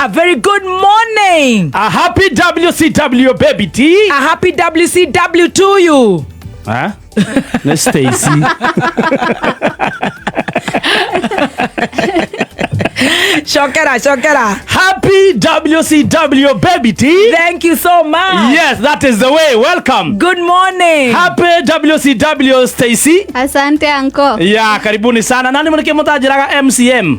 A very good morning. A happy WCW baby T. A happy WCW to you. Huh? Nĩ Stacy. Cokera, cokera. Happy WCW baby T. Thank you so much. Yes, that is the way. Welcome. Good morning. Happy WCW Stacy. Asante anko. Yeah, karibuni sana. Nani mwenye mutanjiraga MCM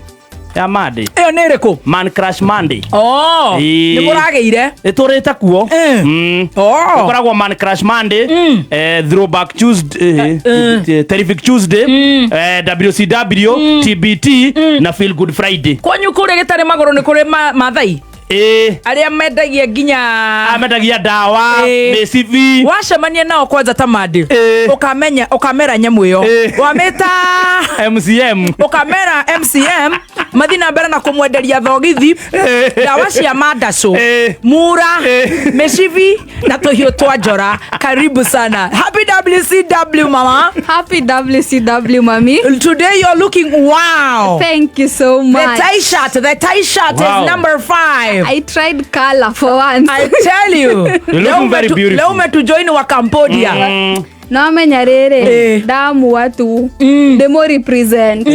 ya Monday? Ĩyo nĩ ĩrĩkũ? Man Crush Monday. Oh, Ĩĩ. nĩ mũragĩire. Nĩ tũrĩte kuo. Eh. Oh. Gũkoragwo Man Crush Monday, Throwback Tuesday, Terrific Tuesday, WCW, TBT na Feel Good Friday. Kwanyu kũrĩa gĩtarĩ magũrũ nĩ kũrĩ mathai Ĩĩ. arĩa mendagia nginya Amendagia ndawa, Ĩĩ. mĩcibi. Wacemania nao kwanja ta mandi, Ĩĩ. ũkamenya ũkamera nyamũ ĩyo Ĩĩ. wamĩta MCM. Ũkamera MCM mathi na mbere na kũmwenderia thogithi, ndawa cia mandacũ, Ĩĩ. mura, Ĩĩ. mĩcibi na tũhiũ twa njora. Karibu sana. Happy WCW, mama. Happy WCW, mami. Today you're looking wow. Thank you so The much. tie shirt, the tie shirt Wow. is number 5. I tried color for once. I tell you. You're looking very beautiful. Leo umetujoin wa Cambodia. Nomenya rĩrĩ, Eh. ndamua tu ndĩmũ represent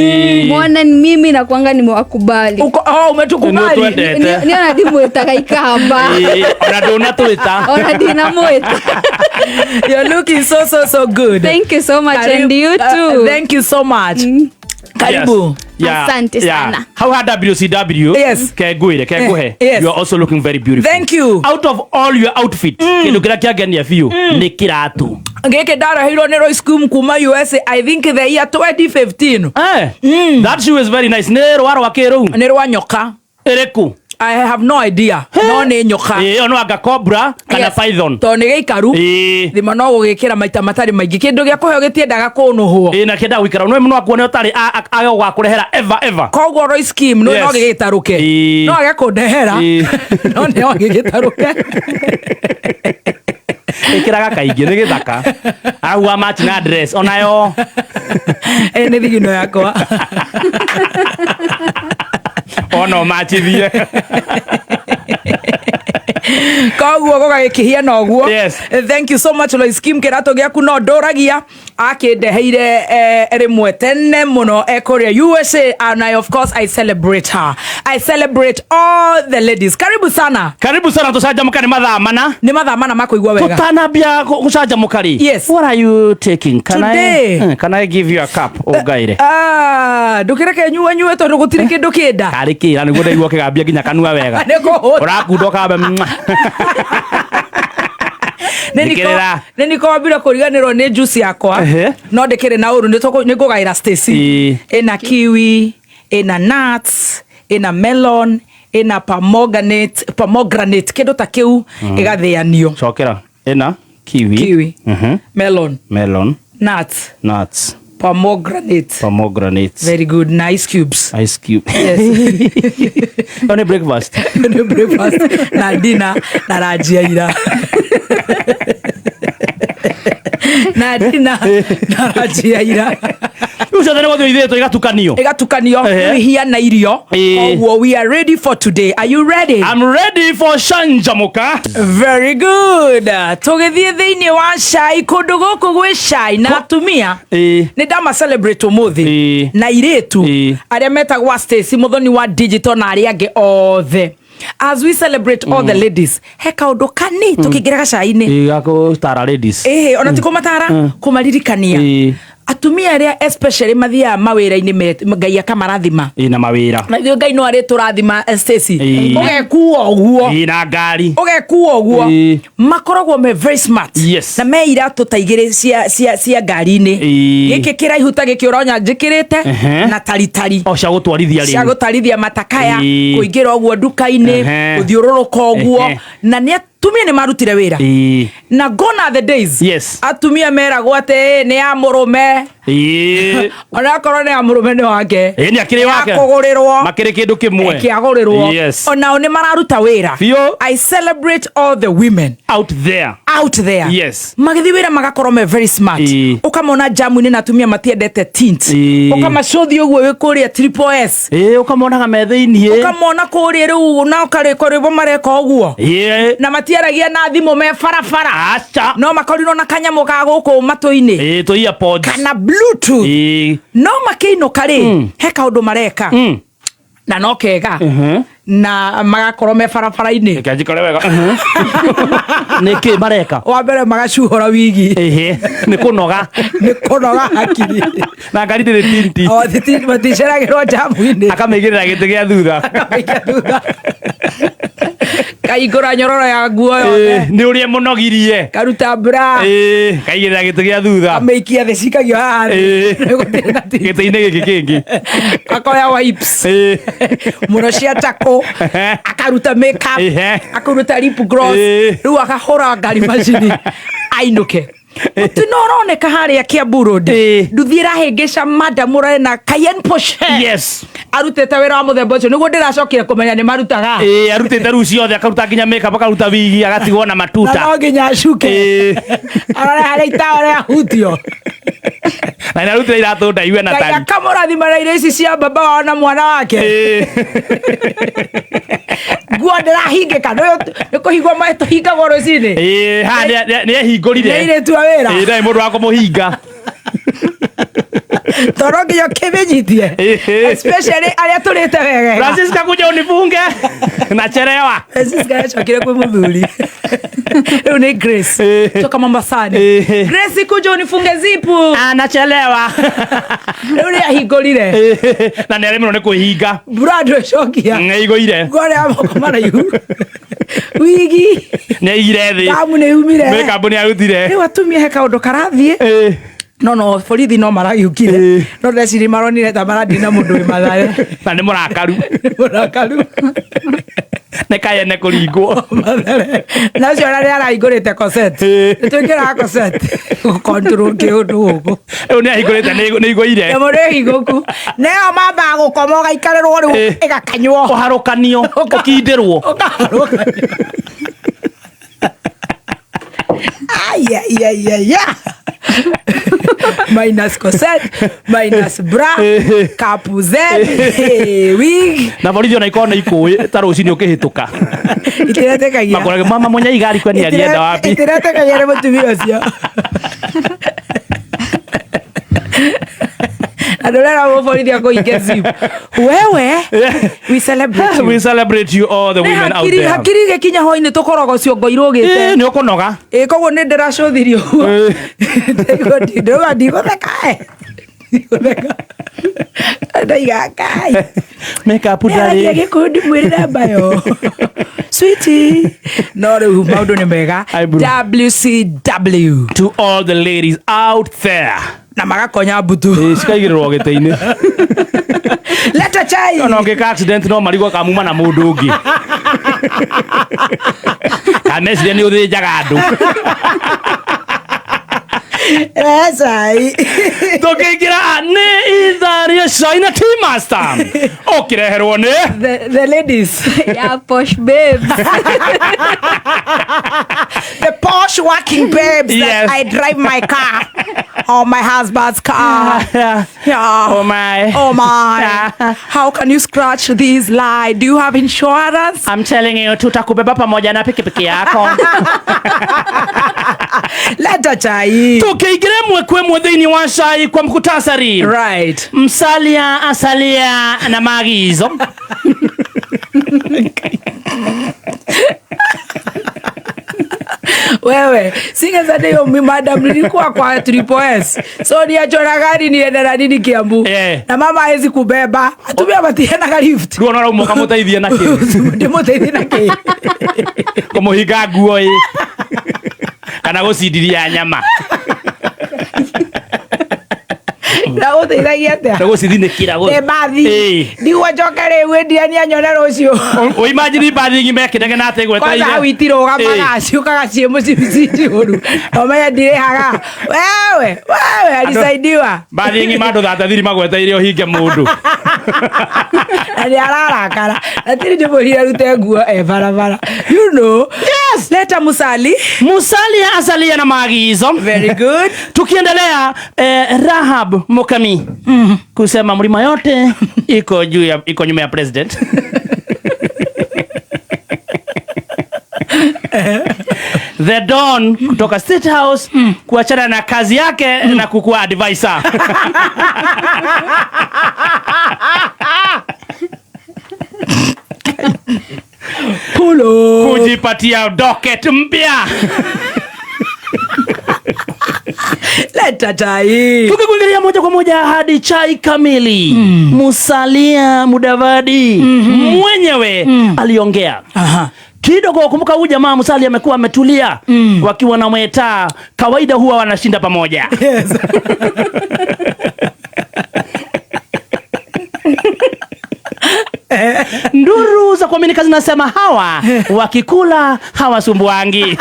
mwone mimi nakwanga nimewakubali. Uko, oh, umetukubali. Nĩ ũtwendete. Nĩ ona ndimwĩtaga ikamba. Ĩĩ, ona ndũnatwĩta. Ona ndinamwĩta. You're looking so so so good. Thank you so much. Karibu. And you too. Thank you so much. Karibu. Yes. Yeah. Asante Yeah. sana. Hau ha WCW. Yes. Kengwire, kenguhe. Yes. You are also looking very beautiful. Thank you. Out of all your outfit, kindu kiria kiangenia biũ nĩ kĩratũ. Gĩkĩ ndareheirwo nĩ Royce Kum kuma USA, I think the year 2015. Eh, that shoe is very nice. Nĩ rwa rwa kĩ rũu? Nĩ rwa nyoka. Ĩrĩkũ? I have no idea. No nĩ nyoka. Ĩĩ, ĩyo no anga cobra kana Yes. python. Tondũ nĩ gĩikaru. Ĩĩ. Thima no gũgĩkĩra maita matarĩ maingĩ. Kĩndũ gĩa kũheo gĩtiendaga kũnũhwo. Ĩĩ, na kĩendaga gũikara no mũno akuone ũtarĩ age gũgakũrehera ever ever. Koguo Royce Kim no Yes. no gĩgĩtarũke. Ĩĩ. No age kũndehera. Ĩĩ. No nĩ gĩgĩtarũke. Ĩkĩraga kaingĩ nĩ gĩthaka. Arabu wa match na dress onayo. Ĩ nĩ thigino yakwa. Ona ũmachithie. Koguo gũgagĩkĩhiana ũguo. Yes. Thank you so much, Lois Kim. Kĩratũ gĩaku no ndũragia akĩndeheire rĩmwe tene mũno ekũrĩa USA, and I, of course, I celebrate her. I celebrate all the ladies. Karibu sana. Karibu sana, tũcanjamũka nĩ mathaa mana. Nĩ mathaa mana ma kũigua wega. Tũtanambia gũcanjamũka rĩ. Yes. What are you taking? Can Today. I, can I give you a cup ũngaĩre? Ah, ndũkĩreke nyue nyue tondũ gũtirĩ kĩndũ kĩnda. Karĩ kĩra nĩguo ndaigua kĩgambia nginya kanua wega. Nĩ kũhũta. Ũrakunda ũkamba. Thikĩrĩra. Nĩ niko wambire kũriganĩrwo nĩ juice yakwa. Ehe. No ndĩkĩrĩ na ũru, nĩ ngũgaĩra Stacy. Ĩĩ. Ĩna kiwi, ĩna nuts, ĩna melon, ĩna pomegranate, kĩndũ ta kĩu ĩgathĩanio. Cokera. Ĩna kiwi. Kiwi. Melon. Melon. Nuts. Nuts. Pomegranate. Pomegranate. Very good. Nice cubes. Ice cube. Yes. Ĩyo nĩ breakfast. Nĩ breakfast na dinner na ranji ya ira na dinner na ranji ya ira. Rĩu ciothe nĩ gũthiĩ ithĩtwo igatukanio. Igatukanio. Ehe. Ihiana irio. Ĩĩ. Koguo we are ready for today. Are you ready? I'm ready for canjamũka. Very good. Tũgĩthiĩ thĩinĩ wa cai, kũndũ gũkũ gwĩ cai na atumia. Ĩĩ. Nĩ ndama celebrate ũmũthĩ Ĩĩ. na irĩtu Ĩĩ. arĩa metagwa Stacy Mũthoni wa digital na arĩa angĩ othe. As we celebrate all the ladies, he kaũndũ kani tũkĩingĩra gacai-inĩ. Ĩĩ, gakũtara ladies. Ĩhĩ, ona ti kũmatara, kũmaririkania. Ĩĩ. Atumia arĩa especially mathiaga mawĩra-inĩ Ngai akamarathima. Ĩĩ, na mawĩra. Na ithuĩ Ngai no arĩ tũrathima, Stacy. Ĩĩ. Ũgekua ũguo. Ĩĩ, na ngari. Ũgekua ũguo. Ĩĩ. Makoragwo me very smart. Yes. Na me iratũ ta igĩrĩ cia ngari-inĩ. Ĩĩ. Gĩkĩ kĩraihu ta gĩkĩ ũronya njĩkĩrĩte na taritari. O cia gũtwarithia Cia rĩu. gũtwarithia matakaya, Ĩĩ. kũingĩra ũguo nduka-inĩ, Ehe. gũthiũrũrũka ũguo. Ehe. Na nĩ Tumia nĩ marutire wĩra. Na gone are the days atumia meragwo atĩ nĩ ya mũrũme. Onakorwo nĩ ya mũrũme, nĩ wake. Ĩ, nĩ akĩrĩ wake. Kũgũrĩrwo. Makĩrĩ kĩndũ kĩmwe. Kĩagũrĩrwo. Onao nĩ mararuta wĩra. Biũ. I celebrate all the women out there. Out there. Magĩthiĩ wĩra magakorwo me very smart. Ũkamona jamu-inĩ na atumia matiendete tint. Ũkamacothi ũguo wĩ kũrĩa Triple S. Ĩ, ũkamonaga me thĩiniĩ. Ũkamona kũrĩa rĩu na ũkarĩko rwĩmbo mareka ũguo. Na matiaragia na thimũ me barabara. Aca. No makorirwo na kanyamũ ga gũkũ matũ-inĩ. Ĩ, tũ earpods. Kana Bluetooth. No makĩinũka rĩ, he kaũndũ mareka na no kega na magakorwo me barabara-inĩ. Reke njikare wega. Nĩ kĩ mareka? Wa mbere magacuhũra wigi. Ĩhĩ, nĩ kũnoga. Nĩ kũnoga hakiri. Na ngari ndĩrĩ tinti. O, maticeragĩrwo njamu-inĩ. Akamĩigĩrĩra gĩtĩ gĩa thutha. Akamĩikia thutha, kaingũra nyororo ya nguo yothe. Nĩ ũrĩa mũnogirie. Karuta bra. Kaigĩrĩra gĩtĩ gĩa thutha. Amĩikia thĩ, cikagio haha thĩ. Gũtirĩ na tint. Gĩtĩ-inĩ gĩkĩ kĩngĩ. Akoya wipes mũno cia tako, akaruta makeup, akaruta lip gloss. Rĩu akahũra ngari macini ainũke. Mũtino ũroneka harĩa Kiambu Road. Nduthi ĩrahĩngĩca madam ũrena Cayenne Porsche. Arutĩte wĩra wa mũthemba ũcio nĩguo ndĩracokire kũmenya nĩ marutaga. Ĩ, arutĩte rĩu ciothe, akaruta nginya makeup, akaruta wigi, agatigwo na Na matuta. no nginya acuke. Arore harĩa itawa rĩahutio. Na nĩ arutire iratũ ndaihu na Ngai tari. akamũrathima na irio ici cia baba wao na mwana wake. Nguo ndĩrahingĩka, nĩ kũhingwo tũhingagwo rũcinĩ. Ĩ, haha nĩ ehingũrire. Nĩ airĩtu a wĩra. Ĩ, ndarĩ mũndũ wa kũmũhinga. Tondũ nginya ũkĩmĩnyitie. Especially arĩa tũrĩte wega. Francisca, kuja unifunge, nachelewa. Francisca acokire kwĩ mũthuri. Rĩu nĩ Grace. Toka Mombasani. Grace, kuja unifunge zipu. Anachelewa. Rĩu nĩ ahingũrire. Na nĩ aremirwo nĩ kwĩhinga. Mbura ndwĩcokia. Nĩ aigũire. Nguo ya moko maraihu. Wigi. Nĩ aigire thĩ. Damu nĩ yumire. Makeup nĩ arutire. Rĩu atumia he kaũndũ karathiĩ. No borithi no maragiũkire. No ndeciria maronire ta marathiĩ na mũndũ wĩ mathare. Na nĩ mũrakaru. Mũrakaru. Nĩ kayene kũringwo. Mathare. Na ũcio ona nĩ arahingũrĩte corset. Nĩ twĩkĩraga corset gũcontrol kĩũndũ gũkũ. Rĩu nĩ ahingũrĩte, nĩ igũire. Nyamũ nĩ hingũku nĩyo mambaga gũkoma ũgaikarĩrwo rĩu. Ĩgakanywo. Kũharũkanio, ũkindĩrwo. Ũkaharũkanio. Ai, ai, ai, ai, ai. Minus corset, minus bra, kapuzen, hey, wig. Na borithi ona ikorwo nĩ ikũĩ ta rũcinĩ ũkĩhĩtũka. Itiretekagia. Makorage mama mwenye igari kwani alienda wapi? Itiretekagia nĩ mũtumia ũcio. Na ndũrera mũborithi akũhinge zip. Wewe, we celebrate you. We celebrate you, all the Nĩ women out hakiri there. Hakiri gĩkinya hwainĩ tũkoragwo ciongo irũgĩte. Nĩ ũkũnoga. Ĩ, koguo nĩ ndĩracũthirio ũguo. Ndĩrauga ndigũtheka ĩ. Ndigũtheka. Ndaiga Ngai. Makeup Nĩaragia ndarĩ. Gĩkũyũ ndimwĩrĩre mbayo. Sweetie. No rĩu maũndũ nĩ mega. Ai, bro. WCW. To all the ladies out there. Na magakonya mbutu. Cikaigĩrĩrwo gĩtĩ-inĩ. Leta chai. Ona ũngĩka accident no marigwo kamuma na mũndũ ũngĩ. Kameciria nĩ ũthĩnjaga andũ. Leta chai. Tũkĩingĩra nĩ ithaa rĩa cai na Tea Master. Ũkĩreherwo nĩ The ladies. Yeah, posh babes. The posh working babes Yes. that I drive my car or my husband's car. Yeah. Oh my. Oh my. Yeah. How can you scratch this lie? Do you have insurance? I'm telling you, tutakubeba pamoja na pikipiki yako. Leta chai. Tukiingira ĩmwe kwa ĩmwe thĩinĩ wa cai kwa mkutasari. Msalia asalia na maagizo. Wewe, singezade hiyo madam nilikuwa kwa Triple S. So niachora gari niende na nini Kiambu. Na mama hawezi kubeba. Atumia matiena lift. Rĩu ona ũrauma ũkamũteithia na kĩ? Ndĩmũteithie na kĩ? Kũmũhinga nguo ĩ. Kana gũcindiria nyama. Na gũteithagia atĩa? Na gũcithinĩkĩra Nĩ bathi. Ndigwo njoke rĩu endia anyone rũciũ. Ũ imagine bathi ng'ima ĩkĩnegena atĩ Kwanza gwetereire. hau itirũgamaga, ciũkaga ciĩ mũcibi njihũru. Ũmenye ndirĩhaga. Wewe, wewe alisaidiwa. Bathi ng'ima andũ thatathiri magweteire ũhinge mũndũ. Na nĩ ararakara. Na tiri ndĩmwĩrire arute nguo e barabara. You know. Yes. Leta Musali. Musalia asalia na maagizo. Very good. Tukiendelea, Rahab Mukami kusema mlima yote iko juu ya, iko nyuma ya president. The Don kutoka State House kuachana na kazi yake na kukuwa advisor. Pulo. Kujipatia docket mpya. Leta chai. Tukikuingilia moja kwa moja hadi chai kamili. Musalia Mudavadi mwenyewe aliongea. Kidogo kumbuka huyu jamaa Musalia amekuwa ametulia. Wakiwa na Mweta kawaida huwa wanashinda pamoja. Yes. Nduru za kuaminika zinasema hawa wakikula hawasumbuangi.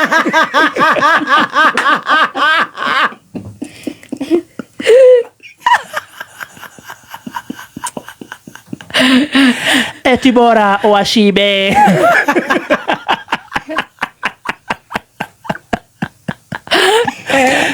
Eti bora washibe.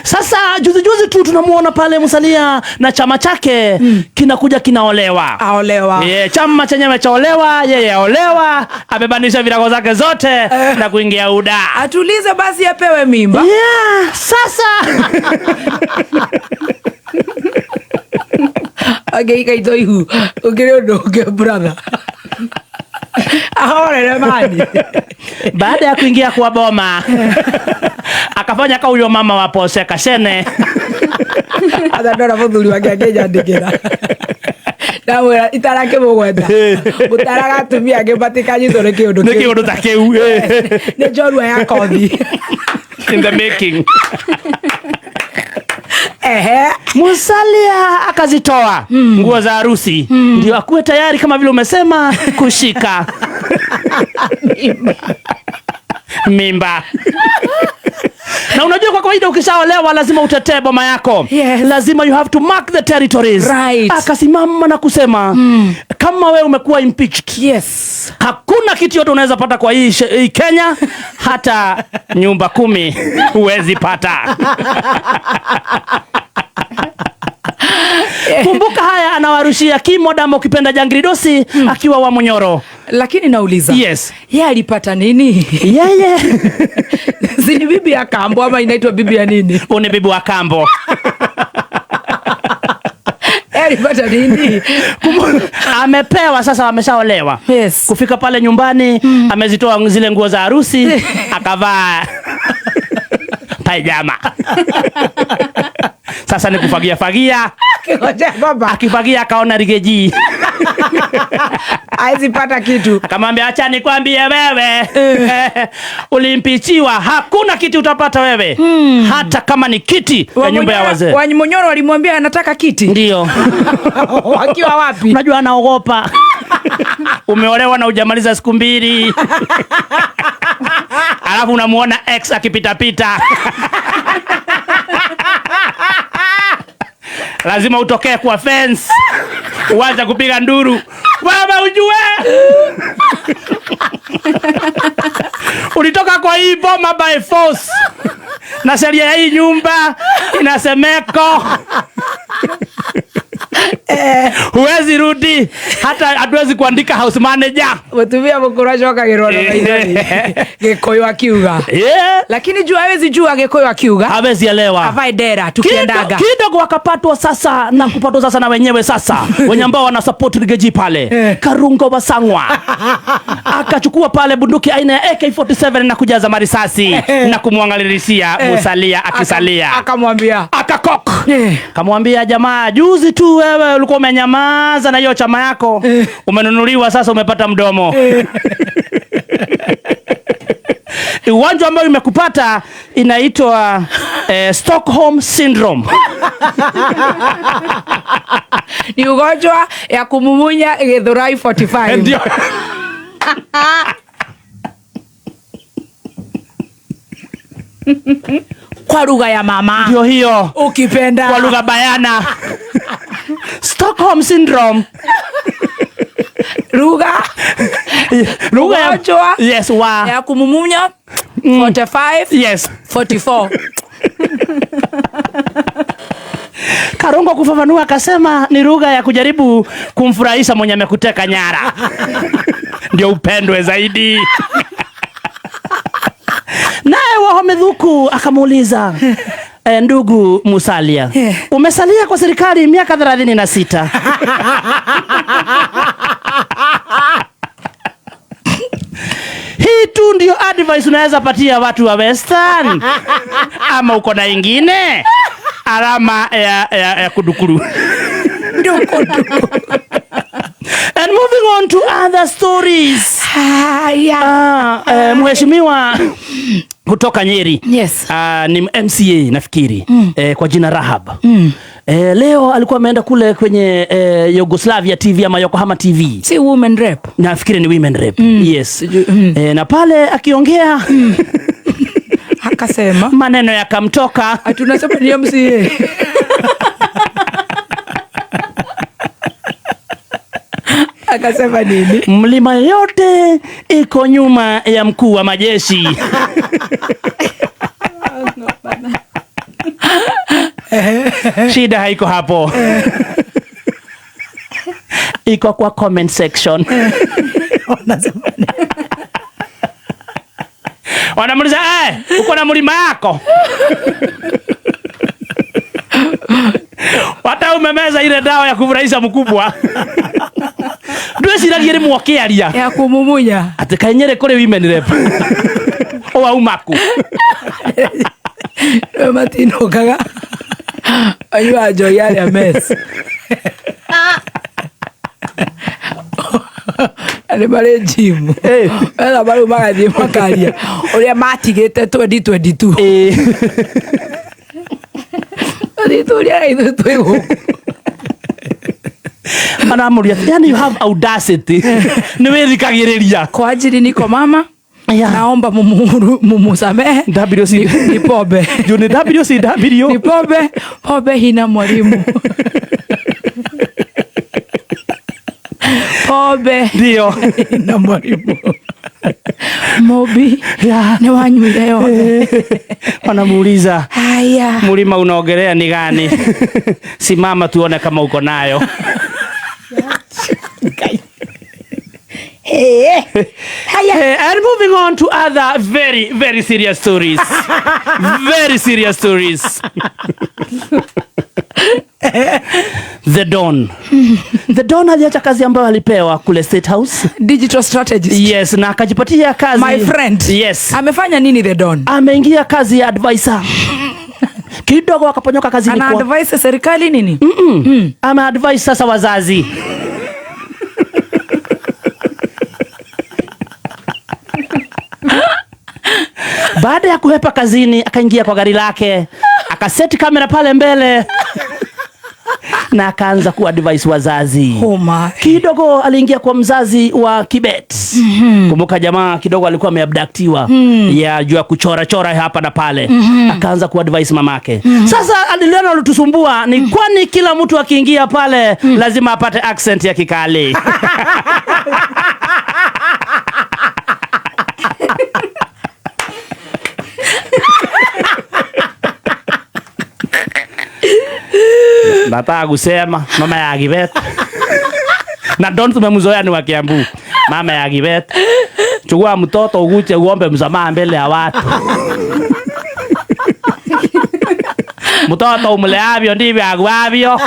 Sasa juzi juzi tu tunamuona pale Musalia na chama chake kinakuja kinaolewa. Aolewa. Yeah, chama chenyewe chaolewa, yeye aolewa, amebanisha virago zake zote na kuingia UDA. Atulize basi apewe mimba. Yeah, sasa. Angeika ito ihu. Ukiri undu ungi brother. Ahorere mani. Baada ya kuingia kwa boma akafanya ka huyo mama wa Pose Kashene. Ata ndora muthuri wake akĩnyandĩkĩra. Ndamwĩra itarakĩmũgweta. Mũtaraga atumia angĩ matikanyitwo nĩ kĩũndũ Nĩ kĩu. kĩũndũ ta kĩu. Nĩ njorua ya kothi. In the making. Ehe. Musalia akazitoa nguo za harusi. Ndio akuwe tayari kama vile umesema kushika mimba. Mimba. Na unajua kwa kawaida ukishaolewa lazima utetee boma yako. Yes. Lazima you have to mark the territories. Right. Akasimama na kusema kama wewe umekuwa impeached. Yes. Hakuna kitu yote unaweza pata kwa hii Kenya, hata nyumba 10 huwezi pata. Kumbuka haya anawarushia Kimo Damo ukipenda Jangiridosi akiwa wa Munyoro. Lakini nauliza. Yes. Yeye alipata nini? Yeye. Si ni bibi ya kambo ama inaitwa bibi ya nini? Une bibi wa kambo. Yeye alipata nini? Amepewa sasa, ameshaolewa. Yes. Kufika pale nyumbani, amezitoa zile nguo za harusi, akavaa pajama. Sasa ni kufagia fagia. Ngoja baba. Akifagia akaona rigeji. Haezi pata kitu. Akamwambia acha nikwambie wewe. Ulimpichiwa, hakuna kiti utapata wewe. Hata kama ni kiti ya nyumba ya wazee. Wamunyoro walimwambia anataka kiti. Ndio. Wakiwa wapi? Unajua anaogopa. Umeolewa na hujamaliza siku 2. Alafu unamuona ex akipita pita. Lazima utokee kwa fence. Uanze kupiga nduru. Baba ujue. Ulitoka kwa hii boma by force. Na sheria ya hii nyumba inasemeko. Huwezi rudi, hata hatuwezi kuandika house manager. Mutumia mukuru acokagĩrwo na maithori. Gĩkũyũ akiuga. Lakini juu hawezi jua Gĩkũyũ akiuga. Hawezi elewa. Avae dera tukiendaga. Kidogo wakapatwa sasa na kupatwa sasa na wenyewe sasa. Wenye ambao wana support Rigathi pale. Karungo Basangwa. Akachukua pale bunduki aina ya AK-47 na kujaza marisasi na kumwangalilishia Musalia akisalia. Akamwambia. Akakok. Kamwambia jamaa, juzi tu wewe ulikuwa umenyamaza na hiyo chama yako. Umenunuliwa sasa umepata mdomo. Ugonjwa ambayo imekupata inaitwa Stockholm syndrome. Ni ugonjwa ya kumumunya Githurai 45. Ndio. Kwa lugha ya mama. Ndio hiyo. Ukipenda. Kwa lugha bayana. Stockholm syndrome. Lugha. Lugha ya Ugonjwa. Yes, wa. Ya kumumunya 45. Yes. 44. Karongo kufafanua akasema ni lugha ya kujaribu kumfurahisha mwenye amekuteka nyara. Ndio upendwe zaidi. Naye Wahome Thuku akamuuliza, ndugu Musalia, umesalia kwa serikali miaka 36. Hii tu ndio advice unaweza patia watu wa Western ama uko na ingine? Alama ya kudukuru. Dukuduku. And moving on to other stories. Haya. Mheshimiwa kutoka Nyeri. Yes. Ni MCA nafikiri. Kwa jina Rahab. Leo alikuwa ameenda kule kwenye Yugoslavia TV ama Yokohama TV. Si women rep. Nafikiri ni women rep. Yes. Na pale akiongea Akasema maneno yakamtoka. Tunasema ni MCA. Akasema nini? Mlima yote iko nyuma ya mkuu wa majeshi. Shida haiko hapo. Iko kwa comment section. Wanasema nini? Wanamuuliza, uko na mlima yako? Hata umemeza ile dawa ya kufurahisha mkubwa. Ndweciragia rĩmwe ũkĩaria. Ya kumumunya. Atĩ kaĩ Nyĩrĩ kũrĩ women rep. Wauma kũ? Rĩu matinũkaga. Anyua njohi arĩa mess. Na nĩ marĩ gym. Wetha marĩu magathiĩ makaria ũrĩa matigĩte 2022. Mathiĩ tũria ithuĩ twĩ gũkũ. Anamuria, yani you have audacity. Nĩ wĩthikagĩrĩria. Kwa ajili niko mama. Yeah. Naomba mumusamehe. WC. Ni pombe. Juu ni WCW. Ni pombe. Pombe hina mwalimu. Pombe. Ndio. Hina mwalimu. Mobi. Yeah. Ni wanyuire yothe. Wanamuuliza. Haya. Mlima unaogelea ni gani? Simama tuone kama uko nayo. Hey. Haya. Hey, and moving on to other very, very serious stories. Very serious stories. The Don. The Don aliacha kazi ambayo alipewa kule State House. Digital strategist. Yes, na akajipatia kazi. My friend. Yes. Amefanya nini The Don? Ameingia kazi ya advisor. Kidogo akaponyoka kazini Ana kwa. advise serikali nini? Ama advise sasa wazazi. Baada ya kuhepa kazini, akaingia kwa gari lake, akaseti kamera pale mbele na akaanza kuadvise wazazi. Oh my. Kidogo aliingia kwa mzazi wa Kibet. Kumbuka jamaa kidogo alikuwa ameabductiwa. Ya juu ya kuchora chora hapa na pale. Akaanza kuadvise mamake. Sasa aliliona alitusumbua ni kwani kila mtu akiingia pale lazima apate accent ya Kikale. Nataka kusema mama ya Kibet. Na Don tumemzoea ni wa Kiambu. Mama ya Kibet. Chukua mtoto ukuje uombe msamaha mbele ya watu. Mtoto umleavyo ndivyo aguavyo.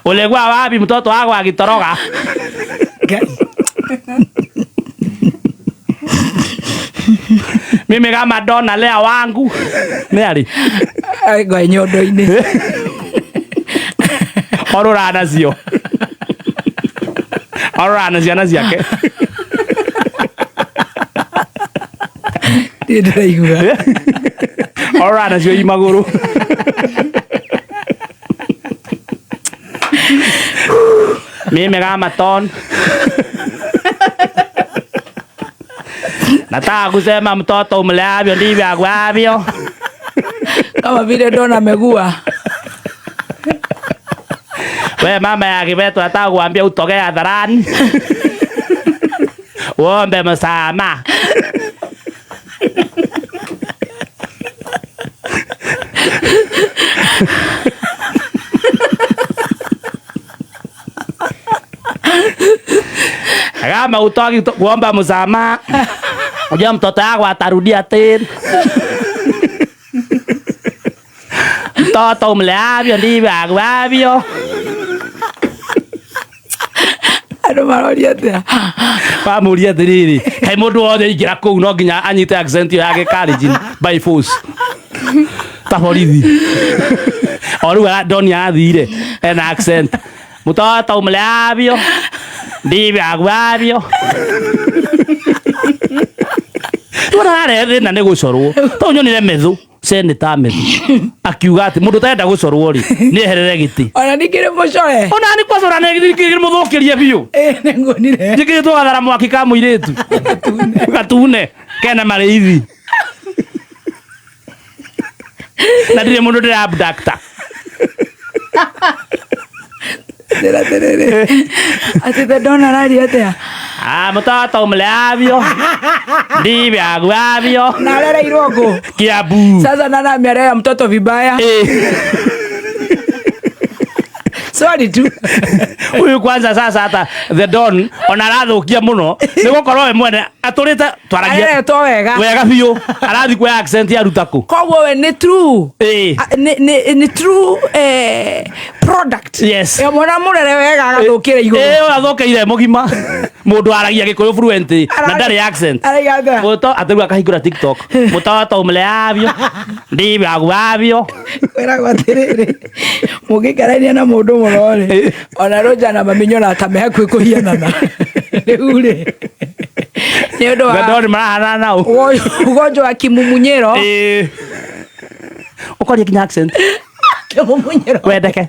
Ulikuwa wapi mtoto wako akitoroka? Mimi kama Don nalea wangu. Nĩ arĩ? Ngwa nyondo-inĩ. Orũra nacio. Orũra na ciana ciake. Niĩ ndĩraigua. Ora nacio i magũrũ. Mimi kama ton. Nataka kusema mtoto umleavyo ndivyo akuavyo. Kama vile Don amegua. We mama ya Kibeto, nataka kuambia utokee hadharani. Uombe msamaha. Kama utoki kuomba msamaha, unajua mtoto wako atarudia tena. Mtoto umleavyo ndivyo akuavyo. Andũ maroria atĩa? Bamuria atiriri, kai mundu wothe aingĩra kũu no nginya anyite accent ĩyo ya gĩkalenjin by force ta borithi. O rĩu Doni arathire ena accent, mtoto umleavyo ndivyo akuavyo. Rĩu ararehe thĩna nĩ gũcorwo, tondũ nyonire Methu seneta Methu akiuga atĩ mũndũ ũtarenda gũcorwo rĩ nĩ eherere gĩtĩ. Ona ningĩ nĩ mũcore. Ona nĩ kwacora nĩ mũthũkĩrie biũ. Ĩ, nĩnguonire. Njĩkĩrĩtwo gathara mwaki ka mũirĩtu gatune kena marĩithi na ndirĩ mũndũ ndĩra abductor. Njĩra atĩrĩrĩ, atĩ the Don araria atĩa? Ah, mtoto umleavyo ndivyo akuavyo. Na arereirwo kũ? Kiambu. Sasa nani amelea mtoto vibaya? Swali tu. Huyu kwanza sasa hata the Don ona arathukia muno nĩ gũkorwo we mwene atũrĩte twaragia Areretwo wega. Wega biũ, arathi kuoya accent aruta kũ? Koguo we nĩ true. Nĩ true product. Yes. Ya mwana mũrere wega agathũkĩra igũrũ. Ũyũ athũkĩire mũgima. Mũndũ aragia gĩkũyũ fluent na ndarĩ accent. Araiga atĩa? Mũto atĩrĩu akahingũra TikTok. Mũtoto umleavyo ndivyo akuavyo. Kwĩragwo atĩrĩrĩ, mũngĩikarania na mũndũ mũno rĩ, ona Roger na mami nyonaga ta me hakuhĩ kũhianana. Rĩu rĩ, nĩ ũndũ wa The Don marahanana nao. Ugonjwa wa kimumunyĩro. Ũkoria nginya accent. Kimumunyĩro. Wendeke.